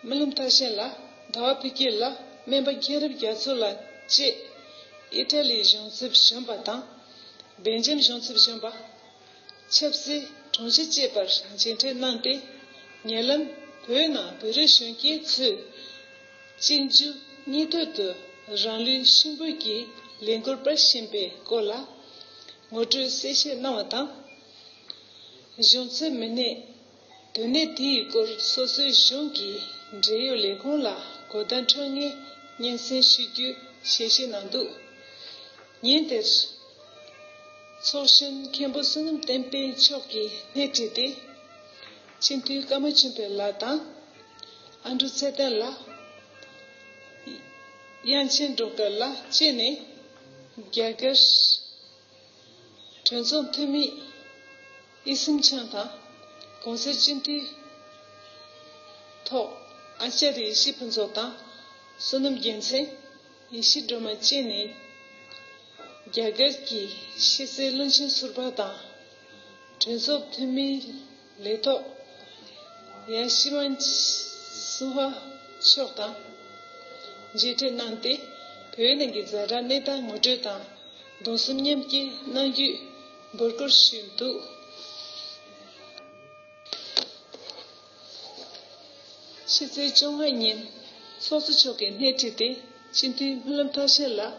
རྨི་ལམ་མཐར་ཕྱིན་ལགས། ཟླ་བ་བུ་སྐྱིད་ལགས། སྨན་པ་མཁྱེན་རབ་རྒྱ་མཚོ་ལགས་བཅས་ཨི་ཊ་ལིའི་གཞུང་ཚབ་གཞོན་པ་དང་། སྦེལ་ཇམ་གཞུང་ཚབ་གཞོན་པ། ཆབ་སྲིད་དྲུང་ཆེ་བཅས་པར་མཇལ་འཕྲད་གནང་སྟེ། ཉེ་ལམ་བོད་ནང་བོད་རིགས་གཞོན་སྐྱེས་ཚོས་གཅིག་མཇུག་གཉིས་མཐུད་དུ་རང་ལུས་ཤུལ་འབུད་ཀྱི་ལས་འགུལ་སྤེལ་བཞིན་པའི་སྐོར་ལ་ངོ་སྤྲོད་གསལ་བཤད་གནང་བ་དང་། གཞུང་ཚབ་མི་སྣས་དོན་གནད་དེའི་སྐོར་སོ་སོའི་གཞུང་གི་འབྲེལ་ཡོད་ལས་ཁུངས་ལ་གོ་བརྡ་འཕྲོད་ངེས་སྙན་སེང་ཞུ་རྒྱུའི་ཞལ་བཞེས་གནང་འདུག་ཉིན་དེར་ཚོགས་གཞོན་མཁན་པོ་བསོད་ནམས་བསྟན་འཕེལ་མཆོག་གིས་སྣེ་ཁྲིད་དེ། སྤྱི་འཐུས་ཀརྨ་ཆོས་འཕེལ་ལགས་དང་། ཨ་འབྲུག་ཚེ་བརྟན་ལགས། དབྱངས་ཅན་སྒྲོལ་དཀར་ལགས་བཅས་ནས། རྒྱ་གར་གྲོས་ཚོགས་འཐུས་མི་ཨི་སིམ་ཆང་དང་། གོང་གསལ་སྤྱི་འཐུས་ཐོག་ཨ་ཅཱ་རི་ཡེ་ཤེས་ཕུན་ཚོགས་དང་། བསོད་ནམས་རྒྱལ་མཚན། ཡེ་ཤེས་སྒྲོལ་མ་བཅས་ནས། རྒྱ་གར་གྱི་ཕྱི་སྲིད་བློན་ཆེན་ཟུར་པ་དང་། གྲོས་ཚོགས་འཐུས་མིའི་ལས་ཐོག་ཡ་ཤི་མན་སིང་ཧ་མཆོག་དང་མཇལ་འཕྲད་གནང་སྟེ། བོད་ནང་གི་ཛ་དྲག་གནས་སྟངས་ངོ་སྤྲོད་དང་གདུང་སེམས་མཉམ་སྐྱེད་གནང་རྒྱུའི་འབོད་སྐུལ་ཞུས་འདུག་ཕྱི་ཚེས་བཅོ་ལྔ་ཉིན་ཚོགས་གཙོ་མཆོག་གིས་སྣེ་ཁྲིད་དེ། སྤྱི་འཐུས་སྨོན་ལམ་ཐར་ཤིང་ལགས།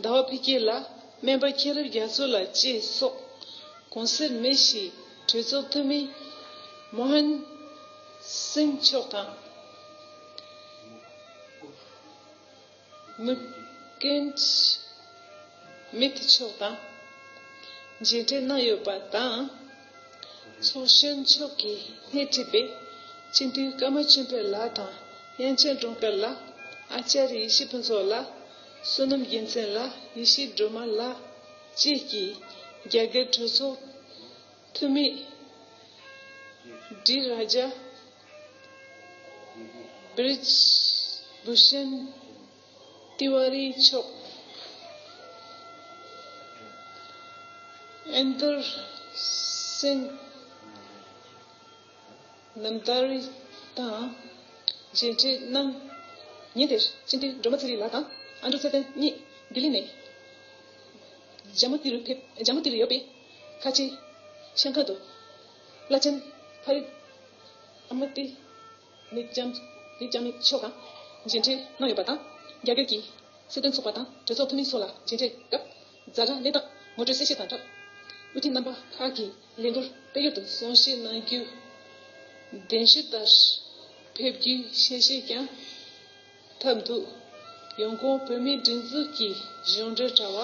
ཟླ་བ་ཕི་སྐྱིད་ལགས། སྨན་པ་མཁྱེན་རབ་རྒྱ་མཚོ་ལགས་བཅས་སོགས། གོང་གསལ་མི་བཞི། གྲོས་ཚོགས་འཐུས་མི་མོ་ཧན་སིང་མཆོག་དང་། མུ་ཀེན་མི་ཐི་མཆོག་དང་མཇལ་འཕྲད་གནང་ཡོད་པ་དང་། ཚོགས་གཞོན་མཆོག་གིས་སྣེ་ཁྲིད་པའི་སྤྱི་འཐུས་ཀརྨ་ཆོས་འཕེལ་ལགས་དང་། དབྱངས་ཅན་སྒྲོལ་དཀར་ལགས། ཨ་ཅཱ་རི་ཡེ་ཤེས་ཕུན་ཚོགས་ལགས། བསོད་ནམས་རྒྱལ་མཚན་ལགས། ཡེ་ཤེས་སྒྲོལ་མ་ལགས་བཅས་ཀྱིས་རྒྱ་གར་གྲོས་ཚོགས་འཐུས་མི་ཌི་རཱ་ཇཱ། བིརྗ་བྷུ་ཤན་ཏི་ཝཱ་རི་མཆོག། ཨིན་དུར་སིང་ནམ་ཏཱ་རི་དང་མཇལ་འཕྲད་གནང་། ཉིན་དེར་སྤྱི་འཐུས་སྒྲོལ་མ་ཚེ་རིང་ལགས་དང་ཨ་འབྲུག་ཚེ་བརྟན་གཉིས་ལྡི་ལི་ནས་ཇམ་མུ་ཏི་རུ་ཕེབས། ཇམ་མུ་ཏི་རུ་ཡོད་པའི་ཁ་ཆེའི་ཤང་ཁང་དུ་བླ་ཆེན་ཕ་རི་ཨ་མ་ཏི་ནི་ཇམ་ནི་ཇམ་མི་མཆོག་དང་མཇལ་འཕྲད་གནང་ཡོད་པ་དང་། རྒྱ་གར་གྱི་སྲིད་དོན་ཚོགས་པ་དང་གྲོས་ཚོགས་འཐུས་མི་སོགས་ལ་མཇལ་འཕྲད་སྐབས་ཛ་དྲག་གནས་སྟངས་ངོ་སྤྲོད་གསལ་བཤད་དང་སྦྲགས། དབུ་ཁྲིད་རྣམ་པ་ཁག་གིས་ལས་འགུལ་སྤེལ་ཡུལ་དུ་གསུང་བཤད་གནང་རྒྱུ། གདན་ཞུ་ལྟར་ཕེབས་རྒྱུའི་ཞལ་བཞེས་ཀྱང་ཐོབ་འདུག་ཡོང་ཁུངས་བོད་མིའི་སྒྲིག་འཛུགས་ཀྱི་གཞུང་འབྲེལ་དྲ་བ།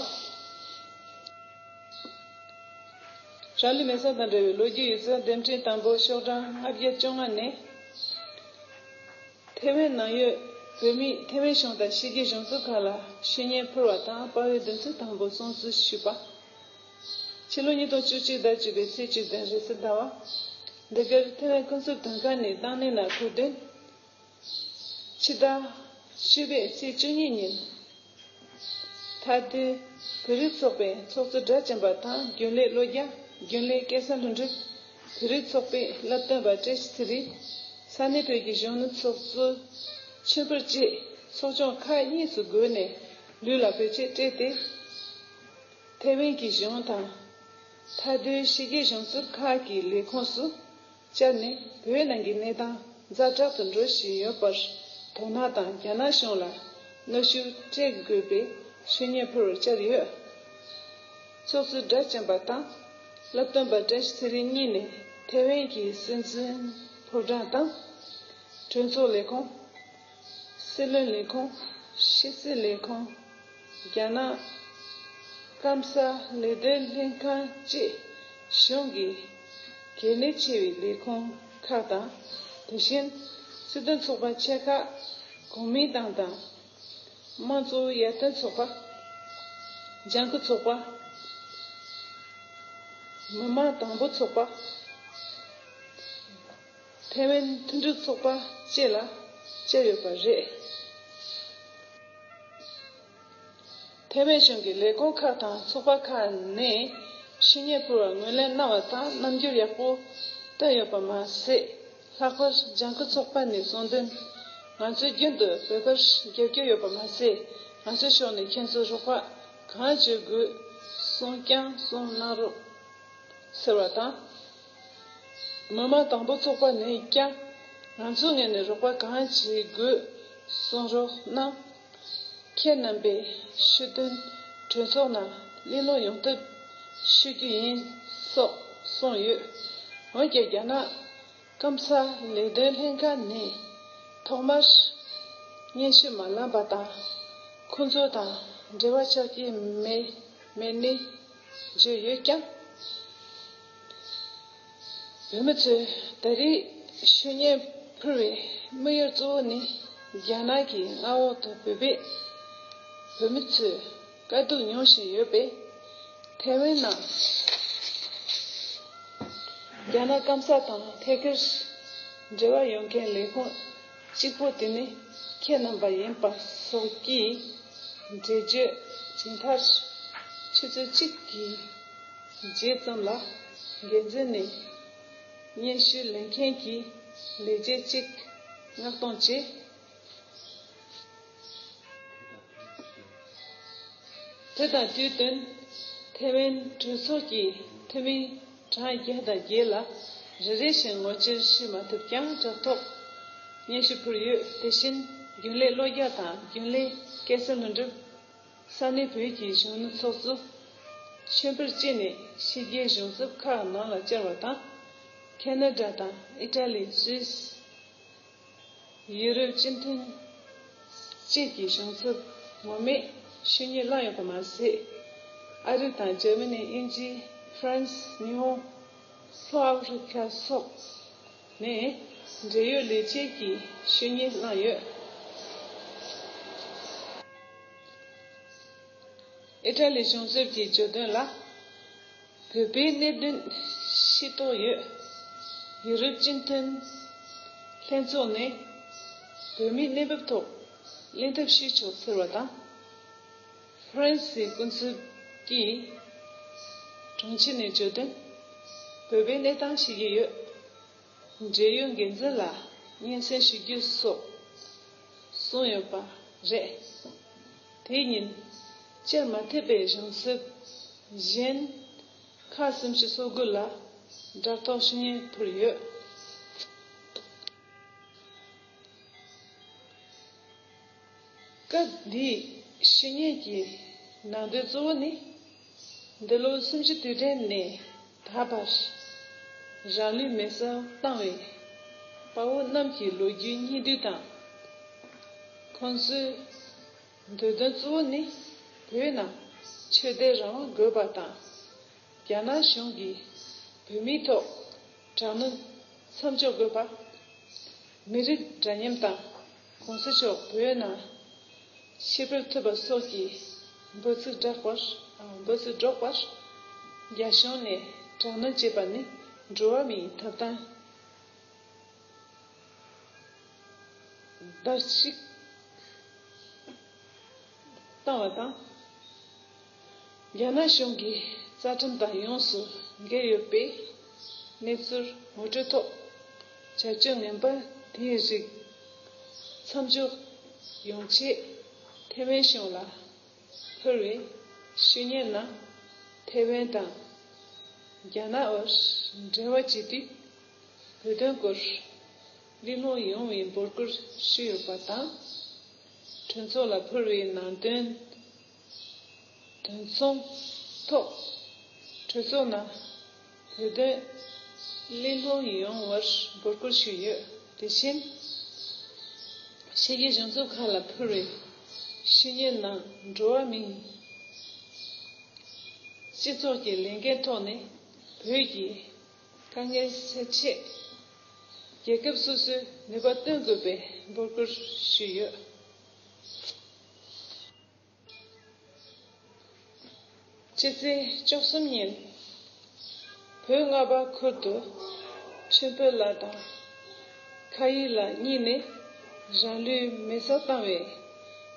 ར་ལི་མེ་སང་དང་འབྲེལ་བའི་ལོ་རྒྱུས་ཡིག་ཚགས་འགྲེམས་སྤེལ་དང་པོ་ཤོག་གྲངས་ལྔ་བརྒྱ་བཅོ་ལྔ་ནས། ཐེ་ཝན་ནང་ཡོད་བོད་མིས་ཐེ་ཝན་གཞུང་དང་ཕྱི་རྒྱལ་གཞུང་ཚབ་ཁག་ལ་ཞུ་སྙན་ཕུལ་བ་དང་། དཔའ་བོའི་བདུན་ཚིགས་དང་པོ་སྲུང་བརྩི་ཞུས་པ། ཕྱི་ལོ་ཉིས་སྟོང་བཅུ་གཅིག་ཟླ་བཅུ་པའི་ཚེས་བཅུ་བདུན་རེས་གཟའ་ཟླ་བ། འདི་གར་ཐེ་ཝན་ཁུན་སུར་དོན་ཁང་ནས་བཏང་གནས་ནང་ཐུགས་འདུན། ཕྱི་ཟླ་བཅུ་པའི་ཚེས་བཅུ་གཉིས་ཉིན། མཐའ་དོན་བོད་རིགས་ཚོགས་པའི་ཚོགས་གཙོ་སྒྲ་བྱམས་པ་དང་། རྒྱུན་ལས་བློ་རྒྱ། རྒྱུན་ལས་སྐལ་བཟང་ལྷུན་གྲུབ། བོད་རིགས་ཚོགས་པའི་བླ་སྟོན་པ་བཀྲ་ཤིས་ཚེ་རིང་། ས་གནས་བོད་ཀྱི་གཞོན་ནུ་ཚོགས་གཙོ་ཆོས་འཕེལ་བཅས་ཚོགས་ཆུང་ཁག་གཉིས་སུ་བགོས་ནས་ལུས་ལ་བོད་ཆས་སྤྲས་ཏེ། ཐེ་ཝན་གྱི་གཞུང་དང་། མཐའ་དོན་ཕྱི་རྒྱལ་གཞུང་ཚབ་ཁག་གི་ལས་ཁུངས་སུ་བཅར་ནས། བོད་ནང་གི་གནས་སྟངས་ཛ་དྲག་ཏུ་འགྲོ་བཞིན་ཡོད་པར་དོ་སྣང་དང་། རྒྱ་ནག་གཞུང་ལ་གནོན་ཤུགས་སྤྲད་དགོས་པའི་ཞུ་སྙན་ཕུལ་བར་བཅར་ཡོད། ཚོགས་གཙོ་སྒྲ་བྱམས་པ་དང་བླ་སྟོན་པ་བཀྲ་ཤིས་ཚེ་རིང་གཉིས་ནས་ཐེ་ཝན་གྱི་སྲིད་འཛིན་ཕོ་བྲང་དང་། གྲོས་ཚོགས་ལས་ཁུངས། སྲིད་བློན་ལས་ཁུངས། ཕྱི་སྲིད་ལས་ཁུངས། རྒྱ་ནག་སྐམ་ས་ལས་དོན་ལྷན་ཁང་བཅས་གཞུང་གི་གལ་གནད་ཆེ་བའི་ལས་ཁུངས་ཁག་དང་། དེ་བཞིན་སྲིད་དོན་ཚོགས་པ་ཆེ་ཁག། གོང་མའི་ཏང་དང་། དམངས་གཙོའི་ཡར་ཐོན་ཚོགས་པ། ལྗང་ཁུ་ཚོགས་པ། མི་དམངས་དང་པོ་ཚོགས་པ། ཐེ་ཝན་མཐུན་སྒྲིལ་ཚོགས་པ་བཅས་ལ་བཅར་ཡོད་པ་རེད། ཐེ་ཝན་གཞུང་གི་ལས་ཁུངས་ཁག་དང་ཚོགས་པ་ཁག་ནས་ཞུ་སྙན་ཕུལ་བར་ངོས་ལེན་གནང་བ་དང་། རྣམ་འགྱུར་ཡག་པོ་བསྟན་ཡོད་པ་མ་ཟད། ལྷག་པར་ལྗང་ཁུ་ཚོགས་པ་ནས་གསུངས་དོན། ང་ཚོས་རྒྱུན་དུ་བོད་པར་རྒྱབ་སྐྱོར་ཡོད་པ་མ་ཟད། ང་ཚོའི་ཕྱོགས་ནས་ཁྱེད་ཚོར་རོགས་པ་གང་བྱེད་དགོས་གསུངས་ཀྱང་གསུང་གནང་རོགས་ཟེར་བ་དང་། མི་དམངས་དང་པོ་ཚོགས་པ་ནས་ཀྱང་ང་ཚོའི་ངོས་ནས་རོགས་པ་གང་བྱེད་དགོས་གསུང་རོགས་གནང་། ཁྱེད་རྣམ་པའི་ཞུ་དོན་གྲོས་ཚོགས་ནང་གླེང་སློང་ཡོང་ཐབས་ཞུ་རྒྱུ་ཡིན་སོགས་གསུངས་ཡོད། འོན་ཀྱང་རྒྱ་ནག་སྐམ་ས་ལས་དོན་ལྷན་ཁང་ནས་ཐོག་མར་སྙན་ཞུ་མ་བླངས་པ་དང་། ཁོང་ཚོ་དང་འབྲེལ་བ་ཆགས་ཀྱི་མེད་མེད་ནི་བརྗོད་ཡོད་ཀྱང་། བོད་མི་ཚོས་ད་རེས་ ཤུ་ཉེན་ཕུར་བའི་དམིགས་ཡུལ་གཙོ་བོ་ནི་རྒྱ་ནག་གི་མངའ་འོག་ཏུ་བོད་པའི་བོད་མི་ཚོས་དཀའ་སྡུག་མྱོང་བཞིན་ཡོད་པས། ཐའེ་ཝན་ནང་རྒྱ་ནག་སྐམ་ས་དང་ཐད་ཀར་འབྲེལ་བ་ཡོད་མཁན་ལས་ཁུངས་གཅིག་པོ་དེ་ནི་ཁྱེད་རྣམ་པ་ཡིན་པ་སོགས་ཀྱི་འགྲེལ་བརྗོད་ཇི་ལྟར་ཆུ་ཚོད་གཅིག་གི་རྗེས་ཙམ་ལ་འགན་འཛིན་ནས་སྙན་ཞུ་ལེན་མཁན་གྱི་ལས་བྱེད་ཅིག་མངགས་གཏོང་བྱས། དེ་དང་དུས་བསྟུན་ཐའེ་ཝན་གྲོས་ཚོགས་ཀྱི་འཐུས་མི་གྲངས་བརྒྱ་དང་བརྒྱད་ལ་རེ་རེ་བཞིན་ངོ་བཅར་ཞུ་མ་ཐུབ་ཀྱང་དྲ་ཐོག་སྙན་ཞུ་ཕུལ་ཡོད། དེ་བཞིན་རྒྱུན་ལས་བློ་རྒྱ་དང་རྒྱུན་ལས་སྐལ་བཟང་ལྷུན་གྲུབ། ས་གནས་བོད་ཀྱི་གཞོན་ནུ་ཚོགས་གཙོ་ཆེན་པོར་བསྐྱོད་ནས་ཕྱི་རྒྱལ་གཞུང་ཚབ་ཁག་ནང་ལ་བཅར་བ་དང་། ཁེ་ན་ཌ་དང་ཨི་ཊ་ལི། སུད་སི། ཡུ་རོབ་སྤྱི་མཐུན་བཅས་ཀྱི་གཞུང་ཚབ་ངོ་མས་ཞུ་སྙན་བསླངས་ཡོད་པ་མ་ཟད། ཨ་རི་དང་འཇར་མ་ནི། དབྱིན་ཇི། ཧྥ་རན་སི། ཉི་ཧོང་། ལྷོ་ཨ་ཧྥེ་རི་ཁ་སོགས་ནས་འབྲེལ་ཡོད་ལས་བྱེད་ཀྱིས་ཞུ་སྙན་བསླངས་ཡོད། ཨི་ཊ་ལི་གཞུང་ཚབ་ཀྱིས་བརྗོད་དོན་ལ། བོད་པའི་གནད་དོན་ཤེས་རྟོགས་ཡོད། ཡུ་རོབ་སྤྱི་མཐུན་ལྷན་ཚོགས་ནས་བོད་མིའི་གནས་བབ་ཐོག་གླེང་ཐབས་ཞུས་ཆོག་ཟེར་བ་དང་། ཧྥ་རན་སིའི་སྐུ་ཚབ་ཀྱིས་དྲུང་ཆེ་ནས་བརྗོད་དོན། བོད་པའི་གནས་སྟངས་ཤེས་ཀྱི་ཡོད། འབྲེལ་ཡོད་འགན་འཛིན་ལ་སྙན་སེང་ཞུ་རྒྱུ་སོགས་གསུངས་ཡོད་པ་རེད། དེ་ཉིན་བཅར་མ་ཐུབ་པའི་གཞུང་ཚབ་གཞན་ཁག་སུམ་ཅུ་སོ་དགུ་ལ་དྲ་ཐོག་ཞུ་སྙན་ཕུལ་ཡོད། སྐབས་འདིའི་ཞུ་སྙན་གྱི་ནང་དོན་གཙོ་བོ་ནི། འདི་ལོ་གསུམ་བཅུ་དུས་དྲན་ནས་ད་བར་རང་ལུས་མེ་སྲེག་བཏང་བའི་དཔའ་བོ་རྣམས་ཀྱི་ལོ་རྒྱུས་སྙིང་བསྡུས་དང་། ཁོང་ཚོའི་འདོད་དོན་གཙོ་བོ་ནི་བོད་ནང་ཆོས་དད་རང་དབང་དགོས་པ་དང་། རྒྱ་ནག་གཞུང་གིས་བོད་མིའི་ཐོག་དྲག་གནོན་མཚམས་འཇོག་དགོས་པ། མི་རིགས་འདྲ་མཉམ་དང་གོང་ས་མཆོག་བོད་ནང་ཆིབས་བསྒྱུར་ཐུབ་པ་སོགས་ཀྱི་འབོད་ཚིག་སྒྲོག་པར། འབོད་ཚིག་སྒྲོག་པར། རྒྱ་གཞུང་ནས་དྲག་གནོན་བྱས་པ་ནི་འགྲོ་བ་མིའི་ཐོབ་ཐང་བརྡལ་བཤིག་བཏང་བ་དང་། རྒྱ་ནག་གཞུང་གི་རྩ་ཁྲིམས་དང་ཡོངས་སུ་འགལ་ཡོད་པའི་གནས་ཚུལ་ངོ་སྤྲོད་ཐོག་བྱ་སྤྱོད་ངན་པ་དེའི་རིགས་མཚམས་འཇོག་ཡོང་ཆེད་ཐའེ་ཝན་གཞུང་ལ་ཕུལ་བའི་ཞུ་སྙན་ནང་། ཐའེ་ཝན་དང་རྒྱ་ནག་དབར་འབྲེལ་བ་བྱེད་དུས་བོད་དོན་སྐོར་གླེང་སློང་ཡོང་བའི་འབོད་སྐུལ་ཞུས་ཡོད་པ་དང་། གྲོས་ཚོགས་ལ་ཕུལ་བའི་ནང་དོན་དོན་ཚོགས་ཐོག་གྲོས་ཚོགས་ནང་བོད་དོན་གླེང་སློང་ཡོང་བར་འབོད་སྐུལ་ཞུས་ཡོད། དེ་བཞིན་ཕྱི་རྒྱལ་གཞུང་ཚབ་ཁག་ལ་ཕུལ་བའི་ཞུ་སྙན་ནང་འགྲོ་བ་མིའི་སྤྱི་ཚོགས་ཀྱི་ལས་འགན་ཐོག་ནས་བོད་ཀྱི་དཀའ་ངལ་སེལ་ཆེད་རྒྱལ་ཁབ་སོ་སོས་ནུས་པ་བཏོན་དགོས་པའི་འབོད་སྐུལ་ཞུས་ཡོད། ཕྱི་ཚེས་བཅུ་གསུམ་ཉིན་བོད་རྔ་པ་ཁུལ་དུ་ཆོས་འཕེལ་ལགས་དང་ཁ་ཡི་ལགས་གཉིས་ནས་རང་ལུས་མེ་སྲེག་བཏང་བའི་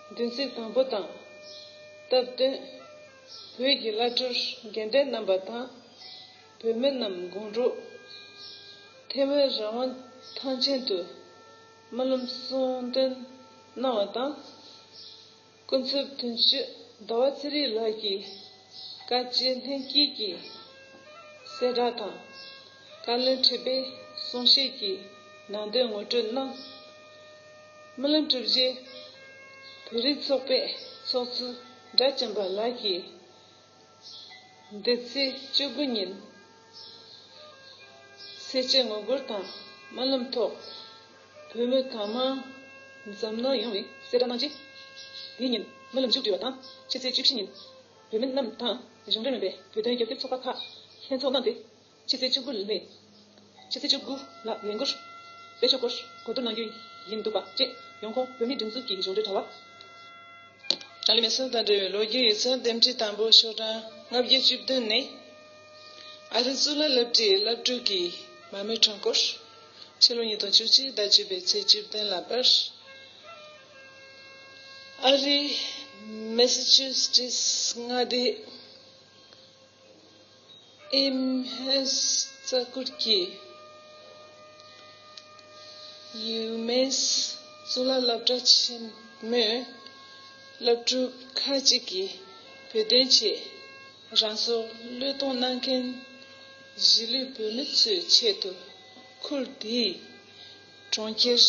བདུན་ཚིགས་དང་པོ་དང་། སྟབས་བསྟུན་བོད་ཀྱི་བླ་སྤྲུལ་དགེ་འདུན་རྣམ་པ་དང་བོད་མི་རྣམས་དགོང་དྲོ་ཐའེ་ཝན་རང་དབང་ཐང་ཆེན་དུ་སྨོན་ལམ་གསུང་འདོན་གནང་བ་དང་། སྐུ་ཚབ་དོན་གཅོད་ཟླ་བ་ཚེ་རིང་ལགས་ཀྱིས་བཀའ་སྤྱི་ལྷན་སྐྱེས་ཀྱི་གསལ་བསྒྲགས་དང་། བཀའ་བློན་ཁྲི་པའི་གསུང་བཤད་ཀྱི་ནང་དོན་ངོ་སྤྲོད་གནང་། སྨོན་ལམ་གྲུབ་རྗེས་བོད་རིགས་ཚོགས་པའི་ཚོགས་གཙོ་སྒྲ་བྱམས་པ་ལགས་ཀྱིས། འདི་ཚེས་བཅུ་དགུ་ཉིན་སེར་བྱེས་ངོ་རྒོལ་དང་སྨོན་ལམ་ཐོག་བོད་མི་གང་མང་འཛོམས་གནང་ཡོང་བའི་གསལ་བསྒྲགས་གནང་རྗེས། དེ་ཉིན་སྨོན་ལམ་མཇུག་བསྒྲིལ་བ་དང་། ཕྱི་ཚེས་བཅུ་བཞི་ཉིན་བོད་མི་རྣམས་དང་གཞུང་འབྲེལ་མིན་པའི་བོད་དོན་རྒྱབ་སྐྱོར་ཚོགས་པ་ཁག་ལྷན་ཚོགས་གནང་སྟེ། ཕྱི་ཚེས་བཅུ་དགུ་ལས། ཕྱི་ཚེས་བཅུ་དགུ་ལ་ལས་འགུལ་ དཔལ་འབྱོར་སྐོར་གོ་བསྡུར་གནང་རྒྱུ་ཡིན་འདུག་པ་བཅས། ཡོང་ཁུངས། བོད་མིའི་སྒྲིག་འཛུགས་ཀྱི་གཞུང་འབྲེལ་དྲ་བ། ཏཱ་ལའི་མེ་སོར་དང་འབྲེལ་བའི་ལོ་རྒྱུས་ཡིག་ཚགས་འདེམས་སྒྲིག་དང་པོ་ཤོག་གྲངས་ལྔ་བརྒྱ་བཅུ་བདུན་ནི། ཨ་རིའི་གཙུག་ལག་སློབ་གྲྭའི་སློབ་ཕྲུག་གི་མ་རྨོས་ཁྲོམ་སྐོར། ཕྱི་ལོ་ཉིས་སྟོང་བཅུ་གཅིག་ཟླ་བཅུ་པའི་ཚེས་བཅུ་བདུན་ལ་བར། ཨ་རིའི་མེ་ས་ཆུ་སི་ཊི་སི་མངའ་སྡེའི་ཨེམ་ཧེས་རྩ་འཁོར་གྱི་ཡུ་མེས་གཙུག་ལག་སློབ་གྲྭ་ཆེན་མོའི་སློབ་ཕྲུག་ཁག་ཅིག་གིས་བོད་དོན་ཆེད་རང་སྲོག་བློས་གཏོང་གནང་མཁན་གཞིས་ལུས་བོད་མི་ཚོའི་ཆེད་དུ། ཁུལ་དེའི་གྲོང་ཁྱེར་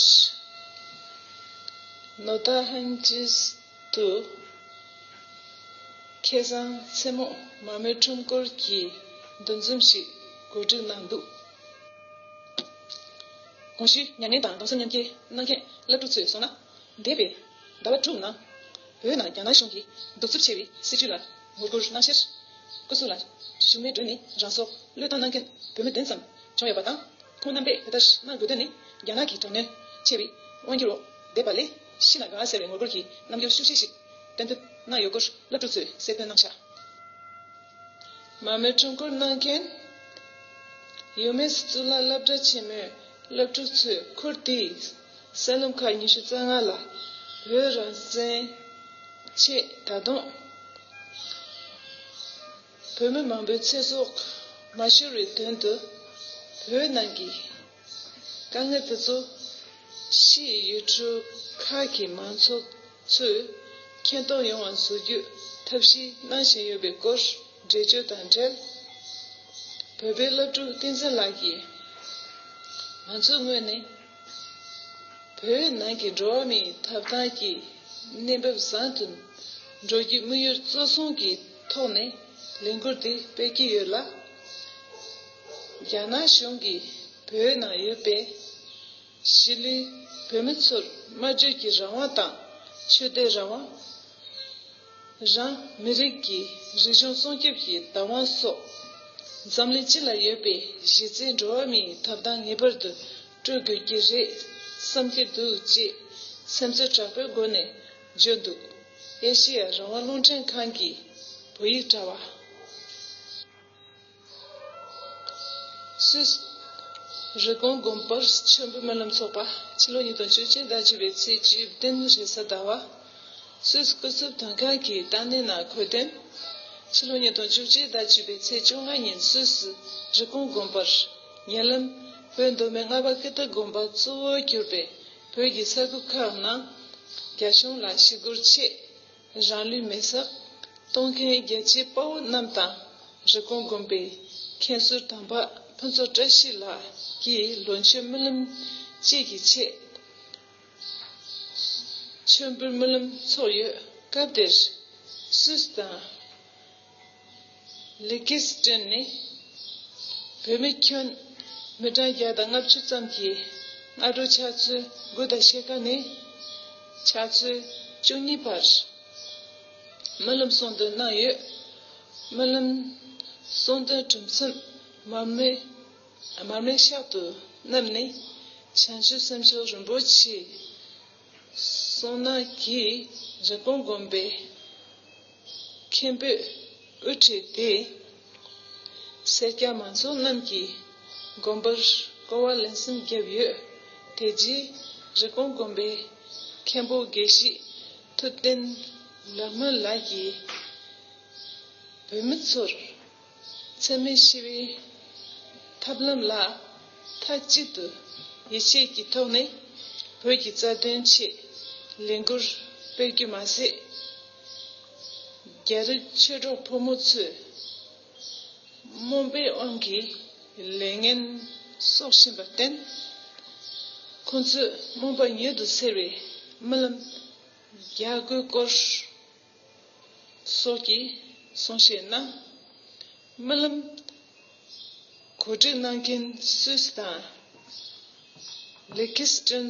ནོ་ཏ་ཧན་ཅིས་དུ་ཁ་སང་མཚན་མོ་མ་རྨོས་ཁྲོམ་སྐོར་གྱི་འདུ་འཛོམས་ཤིག་གོ་སྒྲིག་གནང་འདུག། གོང་ཞུས་མྱ་ངན་དང་གདུང་སེམས་མཉམ་སྐྱེད་གནང་མཁན་སློབ་ཕྲུག་ཚོས་གསུངས་ན། འདས་པའི་ཟླ་བ་དྲུག་ནང་བོད་ནང་རྒྱ་ནག་གཞུང་གིས་གདུག་རྩུབ་ཆེ་བའི་སྲིད་བྱུས་ལ་ངོ་རྒོལ་གནང་ཕྱིར། སྐུ་སྲུང་ལ་ཞུམ་མེད་བསྒྲོན་ནས་རང་སྲོག་བློས་བཏང་གནང་མཁན་བོད་མི་བདུན་ཙམ་བྱུང་ཡོད་པ་དང་། ཁོང་རྣམ་པས་དེ་ལྟར་གནང་དགོས་དོན་ནི་རྒྱ་ནག་གི་དྲག་གནོན་ཆེ་བའི་དབང་སྒྱུར་འོག་བསྡད་པ་ལས་ཤི་ན་དགའ་ཟེར་བའི་ངོ་རྒོལ་གྱི་རྣམ་འགྱུར་ཤུགས་ཆེ་ཞིག་སྟོན་ཐབས་གནང་ཡོད་སྐོར་སློབ་ཕྲུག་ཚོས་གསལ་སྟོན་གནང་བཞག། མ་རྨོས་ཁྲོམ་སྐོར་གནང་མཁན་ཡུ་མེས་གཙུག་ལག་སློབ་གྲྭ་ཆེན་མོའི་སློབ་ཕྲུག་ཚོས་ཁུལ་དེའི་གསར་ལམ་ཁག་ཉི་ཤུ་རྩ་ལྔ་ལ་བོད་རང་བཙན་ཆེད་ད་དུང་བོད་མི་མང་པོའི་ཚེ་སྲོག་མ་ཤོར་བའི་དོན་དུ་བོད་ནང་གི་དཀའ་ངལ་དེ་ཚོ་ཕྱིའི་ཡུལ་གྲུ་ཁག་གི་མང་ཚོགས་ཚོས་མཁྱེན་རྟོགས་ཡོང་བ་བཟོ་རྒྱུའི་ཐབས་ཤེས་གནང་བཞིན་ཡོད་པའི་སྐོར་འགྲེལ་བརྗོད་དང་འབྲེལ། བོད་པའི་སློབ་ཕྲུག་བསྟན་འཛིན་ལགས་ཀྱིས་ང་ཚོའི་ངོས་ནས་བོད་ནང་གི་འགྲོ་བ་མིའི་ཐོབ་ཐང་གི་གནས་བབ་བཟང་དུ་འགྲོ་རྒྱུའི་དམིགས་ཡུལ་གཙོ་བཟུང་གི་ཐོག་ནས་ལས་འགུལ་འདི་སྤེལ་གྱི་ཡོད་ལ། རྒྱ་ནག་གཞུང་གིས་བོད་ནང་ཡོད་པའི་གཞིས་ལུས་བོད་མི་ཚོར་སྨྲ་བརྗོད་ཀྱི་རང་དབང་དང་ཆོས་དད་རང་དབང་། རང་མི་རིགས་ཀྱི་རིག་གཞུང་སྲུང་སྐྱོབ་ཀྱི་བདག་དབང་སོགས་འཛམ་གླིང་སྤྱི་ལ་ཡོད་པའི་གཞི་རྩའི་འགྲོ་བ་མིའི་ཐོབ་ཐང་ངེས་པར་དུ་སྤྲོད་དགོས་ཀྱི་རེད་བསམ་གྱི་འདུག་ཅེས་སེམས་ཚོར་དྲག་པོའི་སྒོ་ནས་བརྗོད་འདུག། ཨེ་ཤེ་ཡ་རང་དབང་རླུང་འཕྲིན་ཁང་གི་བོད་ཡིག་དྲ་བ། སུད་སི་རི་ཀོན་དགོན་པར་མཆོད་འབུལ་སྨོན་ལམ་ཚོགས་པ། ཕྱི་ལོ་ཉིས་སྟོང་བཅུ་གཅིག་ཟླ་བཅུ་པའི་ཚེས་བཅུ་བདུན་རེས་གཟའ་ཟླ་བ། སུད་སི་སྐུ་ཚབ་དོན་ཁང་གི་བཏང་གནས་ནང་འཁོད་དོན། ཕྱི་ལོ་ཉིས་སྟོང་བཅུ་གཅིག་ཟླ་བཅུ་པའི་ཚེས་བཅོ་ལྔ་ཉིན་སུད་སི་རི་ཀོན་དགོན་པར་ཉེ་ལམ་བོད་མདོ་སྨད་རྔ་པ་ཀི་ཏི་དགོན་པ་གཙོ་བོར་གྱུར་པའི་བོད་ཀྱི་ས་ཁུལ་ཁག་ནང་རྒྱ་གཞུང་ལ་ཞི་རྒོལ་ཆེད། རང་ལུས་མེ་སྲེག་གཏོང་མཁན་རྒྱལ་གཅེས་དཔའ་བོ་རྣམས་དང་རི་ཀོན་དགོན་པའི་མཁན་ཟུར་དམ་པ་ཕུན་ཚོགས་བཀྲ་ཤིས་ལགས་ཀྱིས་ལོ་མཆོད་སྨོན་ལམ་བཅས་ཀྱི་ཆེད་མཆོད་འབུལ་སྨོན་ལམ་ཚོགས་ཡོད། སྐབས་དེར་སུད་སི་དང་ལི་ཀི་སི་ཏན་ནས་བོད་མི་ཁྱོན་མི་གྲངས་བརྒྱ་དང་ལྔ་བཅུ་ཙམ་གྱིས་སྔ་དྲོ་ཕྱག་ཚོད་དགུ་དང་ཕྱེད་ཀ་ནས་ཕྱག་ཚོད་བཅུ་གཉིས་བར། སྨོན་ལམ་གསུང་འདོན་གནང་ཡོད། སྨོན་ལམ་གསུང་འདོན་གྲུབ་མཚམས་མར་མེ་མར་མེ་ཤག་ཏུ་བསྣམས་ནས་བྱང་ཆུབ་སེམས་མཆོག་རིན་པོ་ཆེའི་གསུང་གནང་གིས་རི་ཀོན་དགོན་པའི་མཁན་པོས་དབུ་ཁྲིད་དེ། སེར་སྐྱ་མང་ཚོགས་རྣམས་ཀྱིས་དགོན་པར་སྐོར་བ་ལེགས་ཤོམ་བརྒྱབ་ཡོད། དེ་རྗེས་རི་ཀོན་དགོན་པའི་མཁན་པོ་དགེ་བཤེས་ཐུབ་བསྟན་ལགས་སྨོན་ལགས་ཀྱིས་བོད་མི་ཚོར་འཚེ་མེད་ཞི་བའི་ཐབས་ལམ་ལ་མཐའ་གཅིག་ཏུ་ཡིད་ཆེས་ཀྱི་ཐོག་ནས་བོད་ཀྱི་རྩ་དོན་ཆེད་ལས་འགུལ་སྤེལ་རྒྱུ་མ་ཟད། རྒྱ་རིགས་ཆོས་གྲོགས་ཕོ་མོ་ཚོས་རྨོངས་པའི་དབང་གིས་ལས་ངན་གསོག་བཞིན་པར་བརྟེན། ཁོང་ཚོས་རྨོངས་པ་མྱུར་དུ་སེལ་བའི་སྨོན་ལམ་རྒྱག་དགོས་སྐོར་སོགས་ཀྱི་གསུང་བཤད་གནང་། སྨོན་ལམ་གོ་སྒྲིག་གནང་མཁན་སུད་སི་དང་ལི་ཁི་སི་ཏན་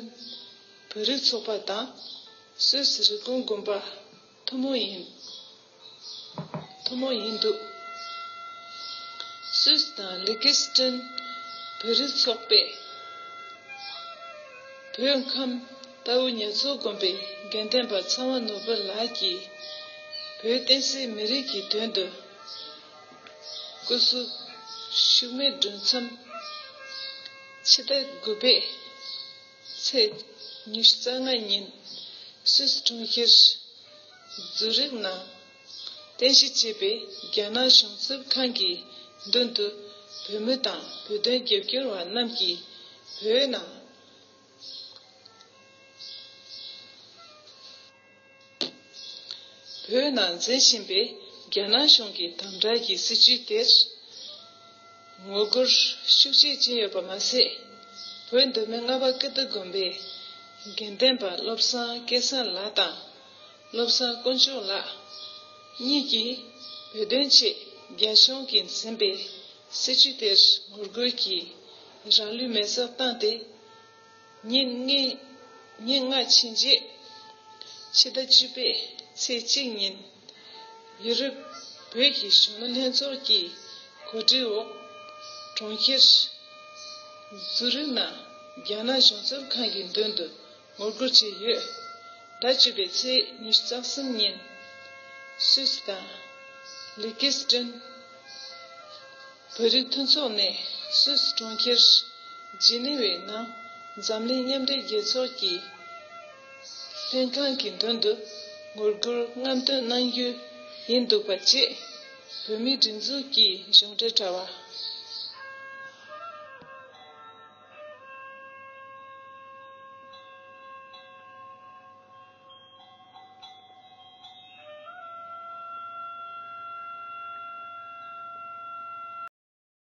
བོད་རིགས་ཚོགས་པ་དང་སུད་སི་རི་ཀོན་དགོན་པ་ཐུན་མོང་ཡིན། ཐུན་མོང་ཡིན་འདུག། སུད་སི་དང་ལི་ཁི་སི་ཏན་བོད་རིགས་ཚོགས་པས། བོད་ཁམས་རྟའུ་ཉ་མཚོ་དགོན་པའི་དགེ་ལྡན་པ་ཚེ་དབང་ནོར་བུ་ལགས་ཀྱིས་བོད་བསྟན་སྲིད་མི་རིགས་ཀྱི་དོན་དུ་སྐུ་གཟུགས་ཤུགས་མེད་སྒྲོལ་མཚམས་ཕྱི་ཟླ་དགུ་པའི་ཚེས་ཉི་ཤུ་རྩ་ལྔ་ཉིན་སུད་སི་གྲོང་ཁྱེར་ཛུ་རིག་ནང་རྟེན་གཞི་བྱས་པའི་རྒྱ་ནག་གཞུང་ཚབ་ཁང་གི་མདུན་དུ་བོད་མི་དང་བོད་དོན་རྒྱབ་སྐྱོར་བ་རྣམས་ཀྱིས་བོད་ནང་བོད་ནང་འཛིན་བཞིན་པའི་རྒྱ་ནག་གཞུང་གི་དམ་དྲག་གི་སྲིད་བྱུས་དེར་ངོ་རྒོལ་ཤུགས་ཆེ་ཕྱིན་ཡོད་པ་མ་ཟད། བོད་མདོ་སྨད་རྔ་བ་ཀིརྟི་དགོན་པའི་དགེ་ལྡན་པ་བློ་བཟང་སྐལ་བཟང་ལགས་དང་། བློ་བཟང་དཀོན་མཆོག་ལགས་གཉིས་ཀྱིས་བོད་དོན་ཆེད་རྒྱ་གཞུང་གིས་འཛིན་པའི་སྲིད་བྱུས་དེར་ངོ་རྒོལ་གྱིས་རང་ལུས་མེར་སྲེག་བཏང་སྟེ། ཉིན་ལྔ་ཉིན་ལྔ་ཕྱིན་རྗེས། ཕྱི་ཟླ་བཅུ་པའི་ཚེས་གཅིག་ཉིན། ཡུ་རོབ་བོད་ཀྱི་གཞོན་ནུ་ལྷན་ཚོགས་ཀྱི་གོ་སྒྲིག་འོག་གྲོང་ཁྱེར་ཛུ་རིག་ནང་རྒྱ་ནག་གཞུང་ཚབ་ཁང་གི་མདུན་དུ་ངོ་རྒོལ་བྱས་ཡོད། ཟླ་བཅུ་པའི་ཚེས་ཉི་ཤུ་རྩ་གསུམ་ཉིན། སུད་སི་དང་ལི་ཀི་སི་ཏན་བོད་རིགས་མཐུན་ཚོགས་ནས་སུད་སི་གྲོང་ཁྱེར་ཇི་ནི་ཝའི་ནང་འཛམ་གླིང་མཉམ་འབྲེལ་རྒྱལ་ཚོགས་ཀྱི་ལྷན་ཁང་གི་མདུན་དུ་ངོ་རྒོལ་རྔམ་སྟོན་གནང་རྒྱུ་ཡིན་འདུག་པ་བཅས། བོད་མིའི་སྒྲིག་འཛུགས་ཀྱི་གཞུང་འབྲེལ་དྲ་བ།